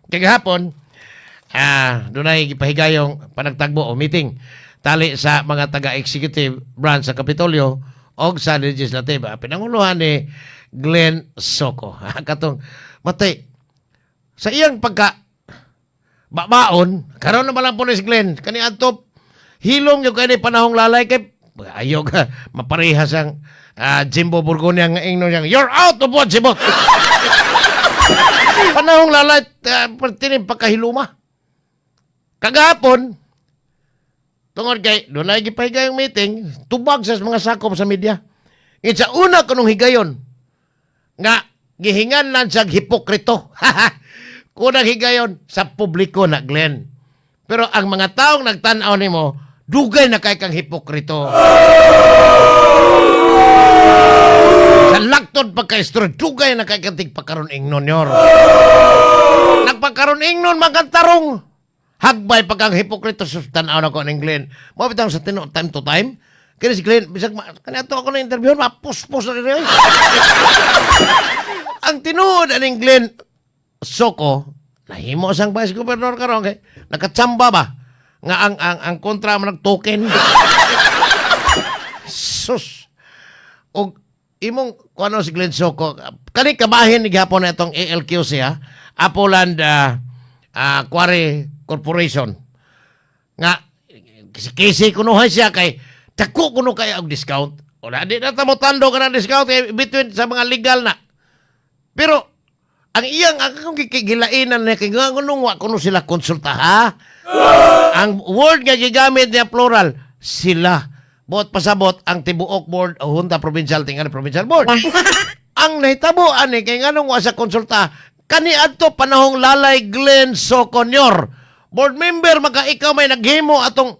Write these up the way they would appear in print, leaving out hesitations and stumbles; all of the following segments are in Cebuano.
Kagahapon, dunay gipahigayong panagtagbo o meeting tali sa mga taga-executive branch sa Kapitolyo og sa legislative. Pinanguluhan ni Glenn Soco. Katong matay sa iyang pagka babaon, karon na lang po ni si Glenn, kani adto hilom yung kani panahong lalay kay ayaw ka maparehas ang Jimbo Borgonia nga ingnon niyang, "You're out of what sibot." Panahong lalay, tinim pagkahiluma. Kagahapon, tungod kay dunay gipahigayong meeting, tubag sa mga sakop sa media. Ngit sa una kunong higayon, nga gihingan lang siya hipokrito. Kunang higayon sa publiko na Glenn. Pero ang mga taong nagtan-aw nimo, dugay na kay kang hipokrito. Sa laktod pagka-istorya, dugay na kay kang tigpakaron ingnon yor. Nagpakaron ingnon mga tarong. Hagbay pag ang hipokrito sa tan-aw na ko ning Glenn. Mo bitang sa tino time to time. Kini si Glenn, bisag kani ato ako na interview, mapuspos na rin. Ang tinuod aning Glenn Soco, nahimo sang vice governor karon kay nakatsamba ba nga ang kontra man nag-token. Sus. Og imong kuano si Glenn Soco, kani kabahin ni gihapon na itong ALQC ha, Apoland Quarry Corporation. Nga kisi kunuhay siya kay dako kuno kay og discount. Wala di na ta mo tando ka ng discount kay between sa mga legal na. Pero ang iyang ang akong gikigilainan niya kay nga ngunong wa kuno sila konsulta ha. Ang word nga gigamit niya plural sila. Buot pasabot ang tibuok board o Junta Provincial tingali Provincial Board. Ang nahitabo ani kay nganong wa sa konsulta kani adto panahong lalay Glenn Soconyor. Board member maka ikaw may naghimo atong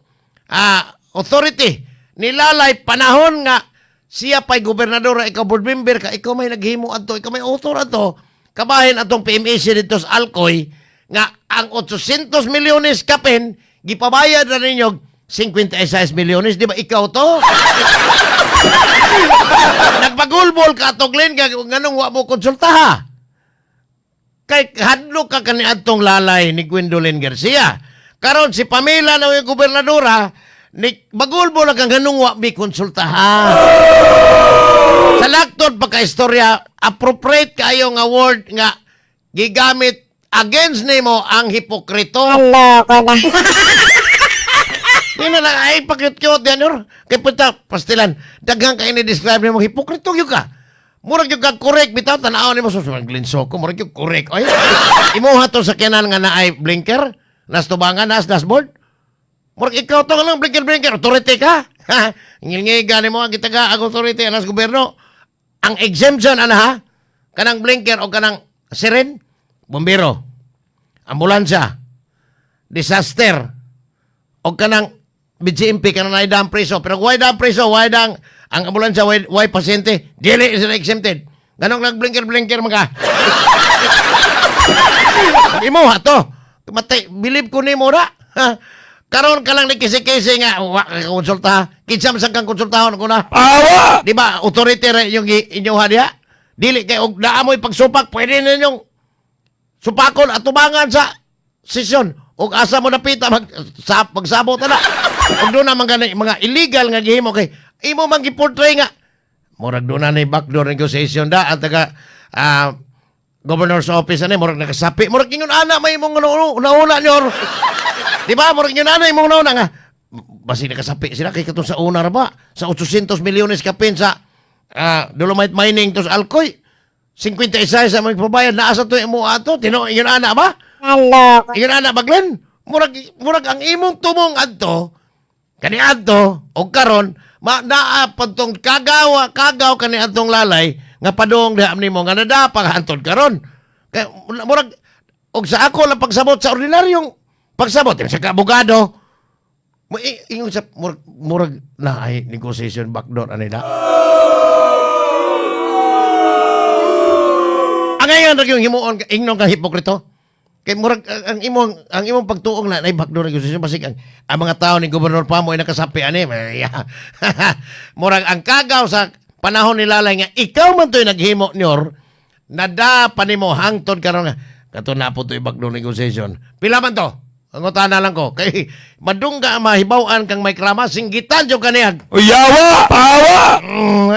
authority nilalay panahon nga siya pa'y gobernador, ikaw board member ka, ikaw may naghimo adto, ikaw may author adto kabahin atong PMAC dito sa Alcoy nga ang 800 milyones kapin gipabayad na ninyo 56 milyones, di ba ikaw to? Nagpagulbol ka ato Glenn kay nganong wa mo konsulta ha? Kay hadlok ka kani adtong lalay ni Gwendolyn Garcia. Karon si Pamela na yung gobernadora ni bagulbol kang nganong wa mi konsulta ha. Sa laktod pagka-istorya, appropriate kayo nga word nga gigamit against nimo ang hipokrito. Loko na. Di na lang, ay, pakit-cute yan, or. Kaya punta, pastilan, daghang ka ini-describe nimo, hipokrito yun ka. Murag yung ka correct, bitaw, tanaw nimo, sus, Glenn Soco, murag yung correct. Oy, imuha to sa kinan nga na ay blinker, nas tubangan, nas dashboard. Murag ikaw to lang, blinker, blinker, authority ka. Ha? Ngilngiga nimo ang gitaga ang authority, anas gobyerno. Ang exemption, ana ha? Kanang blinker o kanang siren, bombero, ambulansya, disaster, o kanang BGMP kanang naidang preso. Pero why dang preso, why dang ang ambulansya, why pasyente, dili sila exempted. Ganong nag-blinker blinker mga. Imo ha to. Matay, believe ko nimo ra. Ha? Karon ka lang ni kisi-kisi nga wa ka konsulta. Kinsa man kang konsultahon ko na. Awa! Di ba authority ra inyong inyuha diha? Dili kay og naa mo'y pagsupak, pwede ninyong supakon at tubangan sa sesyon. Og asa mo napita mag sa pagsabot na. Og doon na mga mga illegal nga gihimo kay imo man gi-portray nga murag doon na ni backdoor negotiation da ang taga governor's office ani murag nakasapi, murag ingon ana may imong nauna nyor. Di ba murag ingon ana imong nauna nga basi nakasapi sila kay katong sa una ra ba sa 800 milyones kapin sa Dolomite Mining to sa Alcoy 56 sa mga pabayad naa sa to imo ato tino ingon ana ba? Naloko. Ingon ana ba Glenn? Murag ang imong tumong adto kani adto og karon ma naa padtong kagawa kagaw kani adtong lalay nga padung diha nimo nga nadapa hantod karon. Kay murag og sa ako lang pagsabot sa ordinaryong pagsabot sa abogado mo ingon sa murag na ay negotiation backdoor ani na. Ang ngayon ra yung himuon ingnon kang hipokrito. Kay murag ang imong pagtuong na nay backdoor negotiation basig ang mga tao ni Gobernador Pamo ay nakasapi ani. Murag ang kagaw sa panahon ni Lalay nga ikaw man to'y naghimo niyor nada pa nimo hangtod karon nga Kato na po to backdoor negotiation. Pila man to? Ang na lang ko. Kay madungga mahibaw-an kang may krama, singgitan jud kaniyag. Uyawa! Pawa!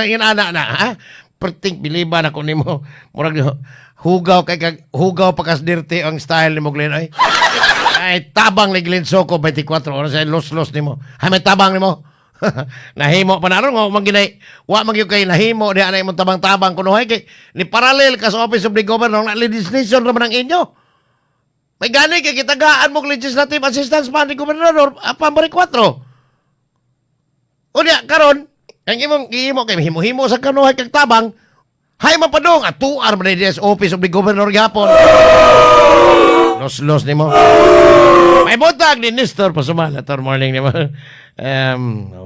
Inana na, ha? Perting biliban ako nimo. Murag hugaw kay kag hugaw pa kas dirty ang style nimo, Glenn, ay. Ay tabang ni Glenn Soco 24 oras ay los-los nimo. Ay may tabang nimo. Nahimo pa na ron wa man ginay wa man gyud kay nahimo di ana imong tabang-tabang kuno hay kay ni parallel ka sa office of the governor na legislation ra man ang inyo. May gani kay kitagaan mo legislative assistance pa ni gobernador pa 4. Unya karon ang imong gihimo kay himo-himo sa kanuhay kag tabang hay mapadong at 2 hour man sa office of the governor gyapon. Los-los nimo. May buntag ni Nestor Pasumala tor, morning nimo.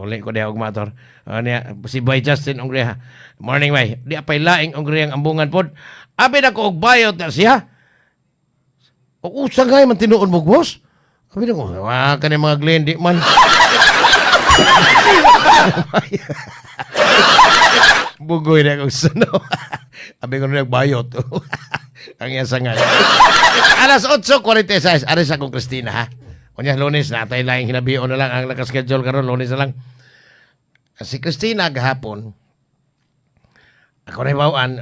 Uli ko diha og mator. Niya, si Boy Justin Ongria. Morning, bay. Di apay laing Ongria ang ambungan pod. Abi na ko og bayot na siya. O usa ngay man tinuod mo, boss. Abi na ko, wa kani mga Glenn di man. Bugoy na akong suno. Abi ko na nagbayot. Ang iya sangay. Alas 8:46, aris akong Christina ha. Unya Lunes na atay laing hinabion na lang ang nakaschedule karon, Lunes na lang. Si Christina gahapon ako na hibaw-an,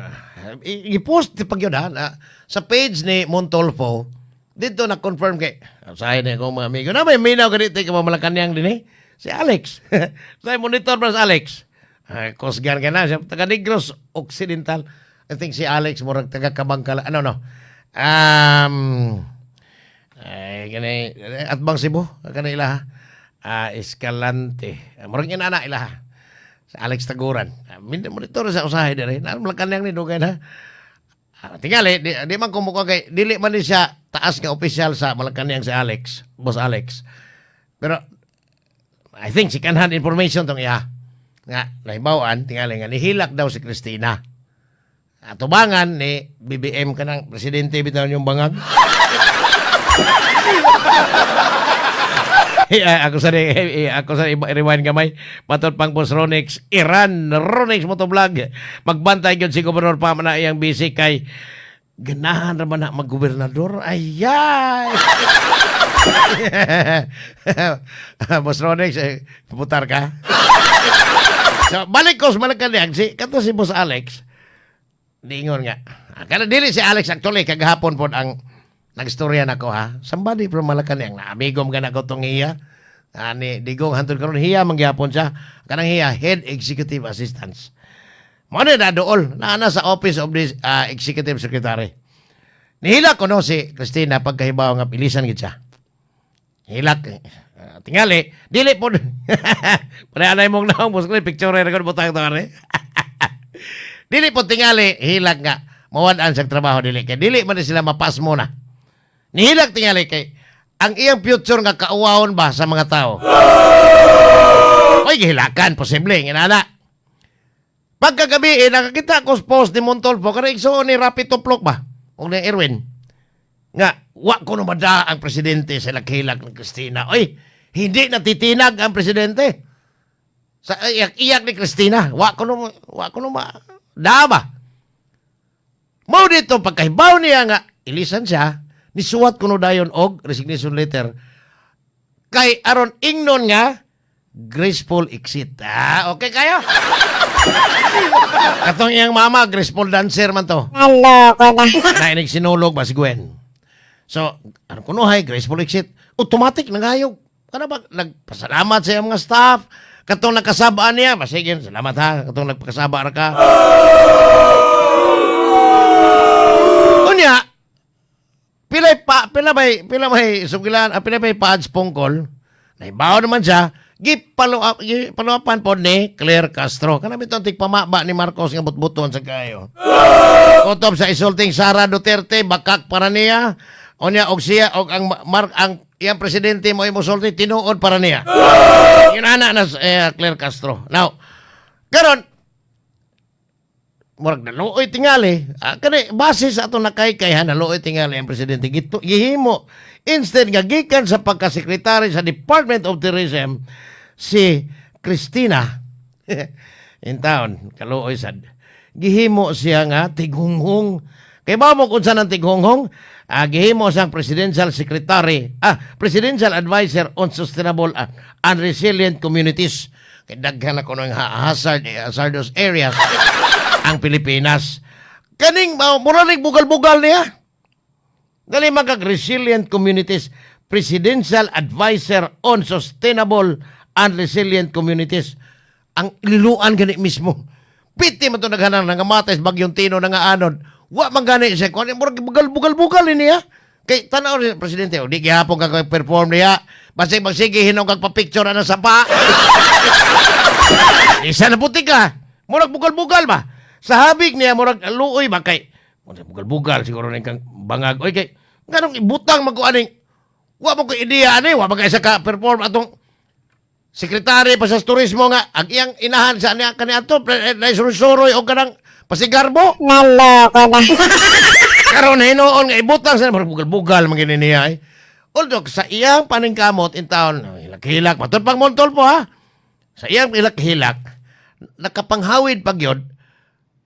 i-post pag yun ha, na, sa page ni Montolfo, dito na confirm kay, sahay na akong mga amigo, na may minaw ka dito, ka Malacanang din eh, si Alex. Sa monitor ba si Alex? Coast Guard ka na, siya, taga Negros Occidental. I think si Alex, murag taga Kabangkala, ano no, ay, kani, at bang Cebu, kani ila ha? Ah, Escalante. Murag inana ila ha? Sa Alex Taguran. Monitor sa usahay dire. Na Malacanang ni dugay na. Tingali, di man kumukuha kay dili man ni siya taas nga opisyal sa Malacanang si Alex, Boss Alex. Pero I think si kanhan information tong iya. Nga nahibaw-an tingali nga nihilak daw si Christina. Atubangan ni BBM, kanang presidente bitaw yung bangag. Eh, ako sa rewind gamay matod pang Boss Ronix Iran Ronix Motovlog, magbantay gyud si Gobernador pa man na iyang busy kay ganahan ra man na maggobernador, ayay. Boss Ronix, eh, putar ka. So balik ko sa Malacanang, si kato si Boss Alex diingon nga. Ah, kana dili si Alex actually, kagahapon pod ang nagstorya nako ha. Somebody from Malacanang na amigo mga nako tong iya. Ani digong hantod karon hiya man gyapon siya. Kanang hiya head executive assistants. Mo na dool naa na sa office of the executive secretary. Nihilak ko no si Christina pagkahibaw nga pilisan gid siya. Hilak. Tingali, dili po. Pare anay mong naong boss ko picture record butang to are. Dili po tingali hilak nga mawad-an sa trabaho, dili kay dili man ni sila mapas mo na. Nihilak tingali kay ang iyang future nga kauwahon ba sa mga tao. Oy, gihilakan posible inana. Pagkagabi eh, nakakita ko sa post ni Montolfo kanang igsuon ni Rapi Tuplok ba o ni Erwin nga wa ko no mada ang presidente sa laghilak ni Christina. Oy, hindi natitinag ang presidente. Sa iyak-iyak ni Christina, wa ko no ma da ba. Mao dito pagkahibaw niya nga ilisan siya, nisuwat kuno dayon og resignation letter kay aron ingnon nga graceful exit. Ah, okay kayo. Katong iyang mama, graceful dancer man to. Naloko na. Nainig sinulog ba si Gwen. So, ano kunuhay, graceful exit, automatic nangayog. Kana ba, nagpasalamat sa iyang mga staff, katong nakasabaan niya, sige, salamat ha, katong nagpakasaba ra ka. Unya, pila may sugilan, pila may pads pungkol, naibaw naman siya, gipaluapan po ni Claire Castro. Kana bitong tigpamaba ni Marcos nga butbuton sa kayo. Kutob sa isulting Sara Duterte, bakak para niya. Unya og siya og ang Mar, ang iyang presidente mo sulti tinuod para niya. Yun ana na Claire Castro. Now, karon murag naluoy tingali. Ah, kani base sa ato nakaykay ha, naluoy tingali ang presidente gito gihimo instead nga gikan sa pagkasekretary sa Department of Tourism si Christina in town kaluoy sad gihimo siya nga tighunghong. Kay ba mo kung saan ang tighonghong, gihimo siyang presidential secretary, presidential advisor on sustainable and resilient communities. Kay daghan na kuno ang hazardous areas ang Pilipinas. Kaning mura ning bugal-bugal niya. Dali magkag resilient communities, presidential advisor on sustainable and resilient communities. Ang liluan gani mismo. Piti man to naghanang nangamatay sa bagyong Tino na nga anod. Wa man gani siya. Kuan murag bugal-bugal-bugal niya. Kay tanaw ni presidente, o di gihapon ka perform niya. Basig magsige hinog kag pa-picture na sapa. Isa na puti ka. Murag bugal-bugal ba? Sa habig niya, murag luoy ba kay murag bugal-bugal siguro ning kang bangag. Oy kay nganong ibutang man ko aning wa mo ko ideya ani, wa man kay sa ka perform atong sekretary pa sa turismo nga ang iyang inahan sa niya kani ato suroy og kanang pasigarbo. Naloko na. Karon hinuon nga ibutang sa murag bugal-bugal man gini niya eh. Although sa iyang paningkamot in town, hilak-hilak, matud pang montol po ha. Sa iyang hilak-hilak, nakapanghawid pag yun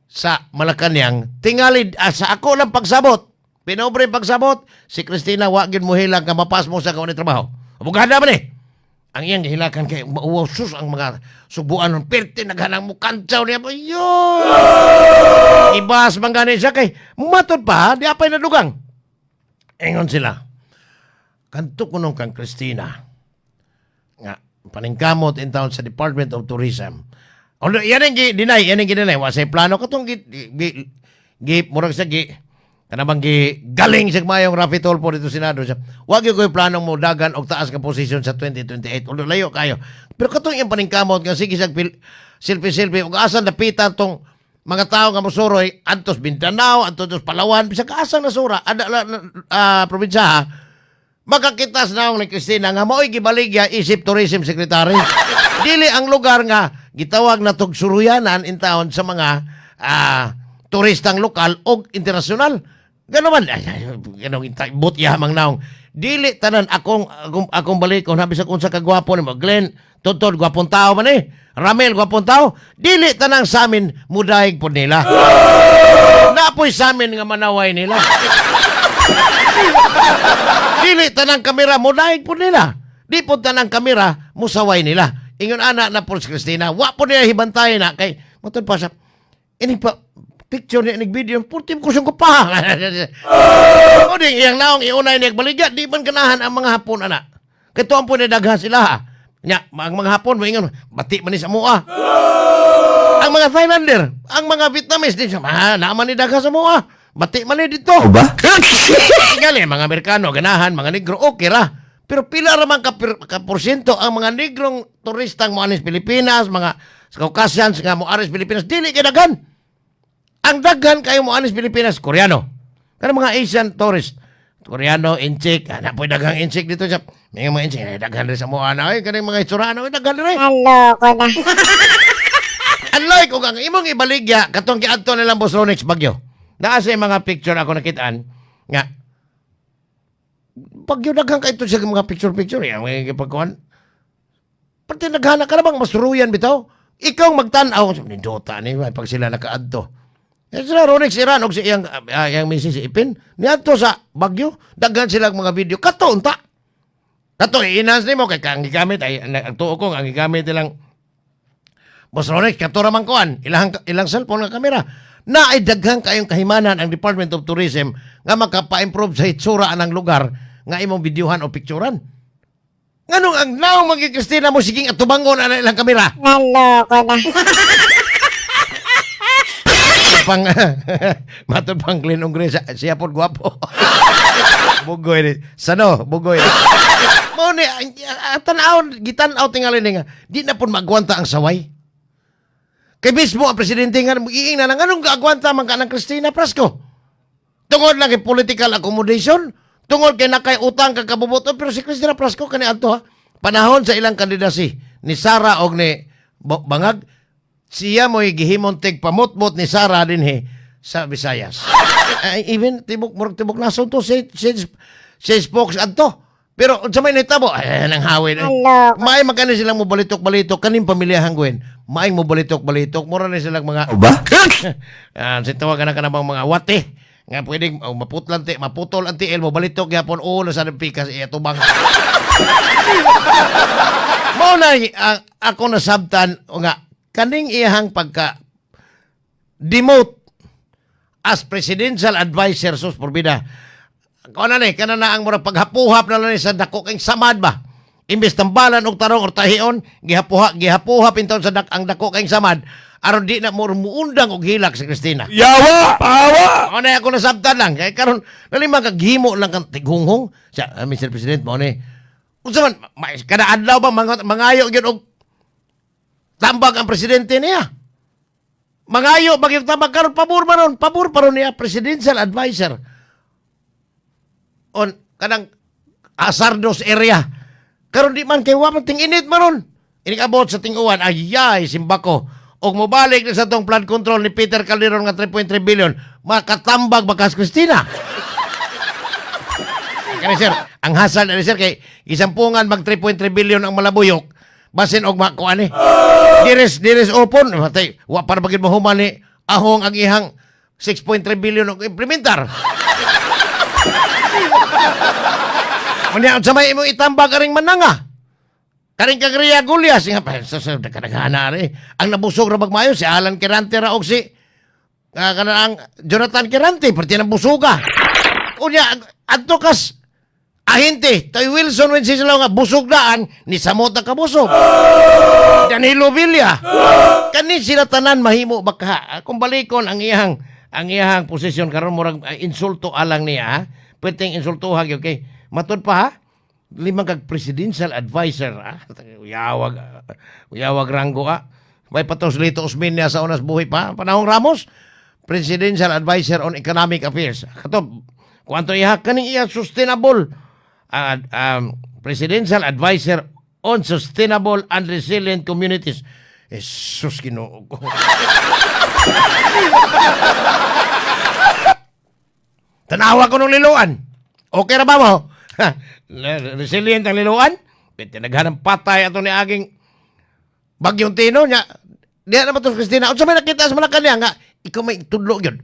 sa Malacanang, tingali sa ako lang pagsabot. Pinobre pagsabot, si Christina wa gyud mo hilang nga mapas mo sa kauni trabaho. Bugada man eh. Ang iyang gihilakan kay mauwaw sus ang mga subuan ng perte naghanang mo kantsaw niya. Ayun! Ibas man gani siya kay matod pa, di apay nadugang. Ingon sila. Kanto kuno kang Christina nga paningkamot in town sa Department of Tourism. Although, yan ang gi-deny, yan ang gi-deny. Wa say plano katong gi murag sa gi kanang gi galing sa mayong Raffy Tulfo dito Senado siya. Wa gyud ko'y planong mo dagan og taas nga posisyon sa 2028. Although layo kayo. Pero katong iyang paningkamot nga sige sa selfie selfie ug asan dapitan tong mga tao nga mosuroy antos Mindanao, antos Palawan, bisag asa na sura, ada probinsya ha, makakita sa naong ni Christina nga mao'y gibaligya isip tourism secretary. Dili ang lugar nga gitawag na tog suruyanan in town sa mga turistang lokal o internasyonal. Gano man, ay, ay, ganong but yamang naong. Dili tanan akong balikon habi sa kung sa kagwapo nimo Glenn, Totod gwapong tao man eh. Ramel gwapong tao. Dili tanang sa amin mudaig pod nila. Napoy sa amin nga manaway nila. Dili tanang kamera mo daig po nila. Di po tanang kamera musaway nila. Ingon ana na po si Christina, wa po nila hibantay na kay matod pa sa ini pa picture niya inig video purtim ko siyang pa. O di iyang naong iunay niya baligya di man ganahan ang mga Hapon ana. Kay tuan po ni daghan sila ha. Nya, ang mga Hapon moingon bati man ni sa mua. Ang mga Thailander, ang mga Vietnamese di siya, naaman ni daghan sa mua. Bati man ni dito. O ba? Tingali, mga Amerikano, ganahan, mga Negro, okay ra. Pero pila ra man ka porsyento ang mga Negrong turistang moanis Pilipinas, mga Caucasians nga moanis Pilipinas, dili kay daghan. Ang daghan kayo moanis Pilipinas, Koreano. Kana mga Asian tourist, Koreano, Intsik, ana po'y daghang Intsik dito sa may mga Intsik, ay, daghan rin sa moana, ay kanang mga Itsurano, ay daghan rin. Naloko na. Unlike og ang imong ibaligya katong giadto nilang Boss Ronix Bagyo. Naa sa mga picture ako nakitaan nga Bagyo daghan kay ito siya mga picture picture ya mga gipagkuan. Pati naghana ka na bang masuruyan bitaw? Ikaw magtan-aw nindota ni pag sila nakaadto. Eh, sila Ronix Iran og si iyang misis si Ipin niadto sa Bagyo, daghan silang mga video kato unta. Kato i-enhance nimo kay ang gigamit ay ang tuo ko ang gigamit nilang Boss Ronix, kato ra man kuan, ilang cellphone nga kamera. Na ay daghang kayong kahimanan ang Department of Tourism nga makapa-improve sa hitsura anang lugar nga imong videohan o picturean. Nganong ang naong magi Christina mo siging atubangon ana ilang kamera? Naloko na. Pang matod pang Glenn Ungre siya, siya pod gwapo. Bugoy ni. Sano, bugoy. Mao ni tan-aw gitan-aw tingali ni nga di na pud magwanta ang saway. Kay mismo ang presidente nga iing na nganong gaagwanta man ka ng Christina Frasco. Tungod lang kay political accommodation, tungod kay nakay utang kag kabubuto, pero si Christina Frasco kani adto ha. Panahon sa ilang kandidasi ni Sara og ni Bangag, siya mo'y gihimong tig pamutmot ni Sara dinhi sa Visayas. Ay, even tibok murag tibok nason to si spokes adto. Pero unsa may nahitabo? Ay, nang hawin. Naloko. Maay magkano silang mobalitok-balitok kaning pamilyahan Gwen. Maay mobalitok-balitok mura ni silang mga O ba? Si tawag na ka na bang mga wate. Nga pwedeng oh, maputlan ti, maputol ang tiil mo, balitok gyapon ulo sa pikas iya tubang. Mao na ang ako nasabtan o nga kaning iyahang pagka demote as presidential advisor, sus porbida. Kuan na ni kana na ang murag paghapuhap na lang ni sa dako kay samad ba. Imbes tambalan og tarong or tahion, gihapuha gihapuhap intawon sa ang dako kay samad aron di na mo muundang og hilak si Christina. Yawa! Pawa! Ako na ako nasabtan lang. Kaya karon nalima kag himo lang kang tighunghong. Siya, Mr. President, mo ni. Unsa man kada adlaw ba mangayo gyud og tambag ang presidente niya? Mangayo ba gyud tambag karon pabor man ron, pabor pa ron niya presidential advisor on kanang Asardos area. Karon di man kay wa man ting init man ron. Inikabot sa ting-uwan, ayay simbako. Og mobalik na sa tong flood control ni Peter Calderon nga 3.3 billion, makatambag bakas Christina. Kani sir, ang hasal ani sir kay isampungan mag 3.3 billion ang Malabuyok, basin og makuan ni. Dires dires open, matay, wa para bagid mahuman ni ahong ang ihang 6.3 billion og implementar. Unya unsa may imong itambag aring mananga? Karing kagriya Gulyas nga pa sa kadaghanan ari. Ang nabusog ra bagmayo si Alan Quirante ra og si kana ang Jonathan Quirante perti nang busuga. Unya adto kas ahente Toy Wilson Wenceslao nga busog daan ni samot na kabusog. Danilo Villa. Kani sila tanan mahimo baka kung balikon ang iyahang posisyon karon murag insulto alang niya ha. Pwedeng insultuha gyud kay matud pa ha. Lima kag presidential advisor ah. Uyawag uyawag ranggo ah. May patos Lito Osmeña sa unas buhi pa panahong Ramos, presidential advisor on economic affairs. Kato kuanto iha kaning iya sustainable presidential advisor on sustainable and resilient communities. Jesus, Ginoo ko. Tanawa ko nung liluan. Okay ra ba mo? Resilient ang liluan? Tinaghanang patay ato ni aging bagyong Tino niya. Diya naman to Christina. Unsa may nakita sa Malacanang nga ikaw may tudlo gyud?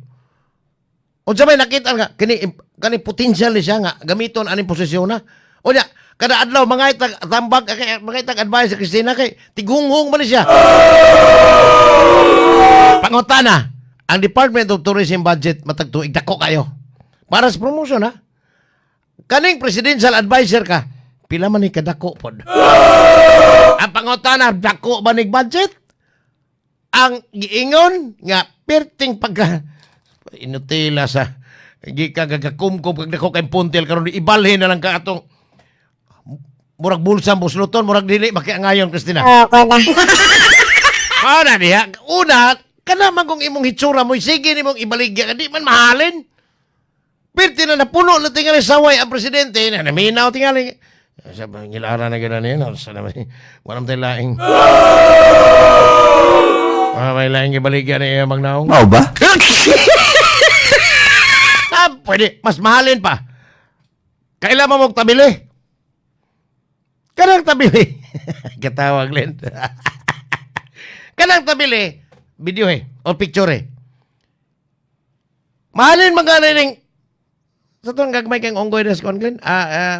Unsa may nakita nga kini kani potential ni siya nga gamiton aning posisyon na. Unya kada adlaw mga itag tambag kay mga itag advice si Christina kay tigunghong man ni siya. Pangutana, ang Department of Tourism budget matag tuig dako kayo. Para sa promotion ha. Kaning presidential advisor ka, pila man ni kadako pod? Ang pangutana, dako ba nig budget? Ang giingon nga perting pagka inutila sa gikan kagakumkum kag dako kay puntil karon ibalhin na lang ka atong murag bulsa busluton murag dili makiangayon Christina. Loko na. Mao na diha. Una, kana man kung imong hitsura mo, sige nimong ibaligya ka, di man mahalin. Pirti na napuno na tingali saway ang presidente, na naminaw tingali. Sa ngilara na gano'n yun, sa naman, walang tayo laing. Ah, may laing ibaligya na iya magnaong. Mao ba? Ah, pwede, mas mahalin pa. Kailan mo tabili? Kanang tabili. Katawag, Len. Kanang tabili, video eh, o picture eh. Mahalin magkano ning sa itong gagmay kang onggoy na sa Glenn,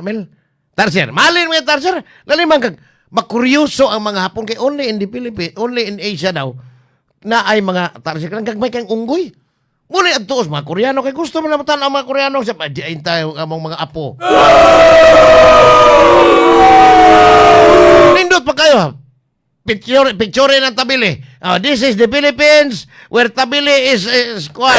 Mel, Tarsier. Mahalin mga Tarsier. Lali man kag, makuryoso ang mga Hapon kay only in the Philippines, only in Asia daw, na ay mga Tarsier. Kanang gagmay kang unggoy. Muli ang tuos, mga Koreano, kay gusto mo na matan ang mga Koreano. Sa pa, di tayo among mga apo. Nindot pa kayo. Ha. Picture, picture ng tabili. Oh, this is the Philippines where tabili is kwan,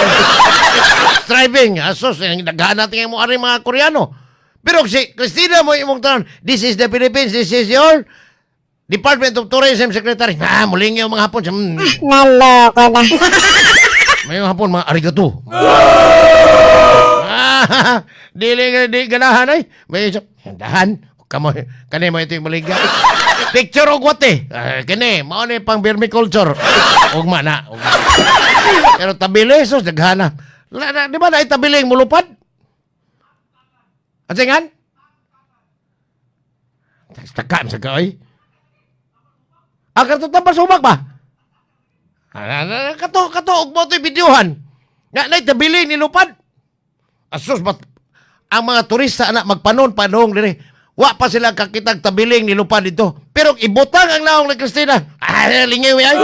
striving. Asos, eh, naghahanap natin mo ari mga Koreano. Pero si Christina mo imong tanon, this is the Philippines, this is your Department of Tourism Secretary. Ah, muling yung mga Hapon. Naloko na. May mga Hapon, mga arigato. Ah, dili di ganahan ay. May isa, dahan. Kamo kani mo ito yung maligya. Picture og what eh. Ah, kini mao ni pang vermiculture. Ugma na. Ugma. Pero tabili sus daghana. Di ba na tabili ang mulupad? Asingan? Taka sa ka oy. Ah, kato tambal subak ba? Ah, kato kato og mo ito'y videohan. Nga nay tabili nilupad. Asus, bat, ang mga turista ana magpanon panong dire. Wa pa sila kakitag tabiling nilupad dito. Pero ibutang ang naong ni Cristina. Ah, lingiw ay.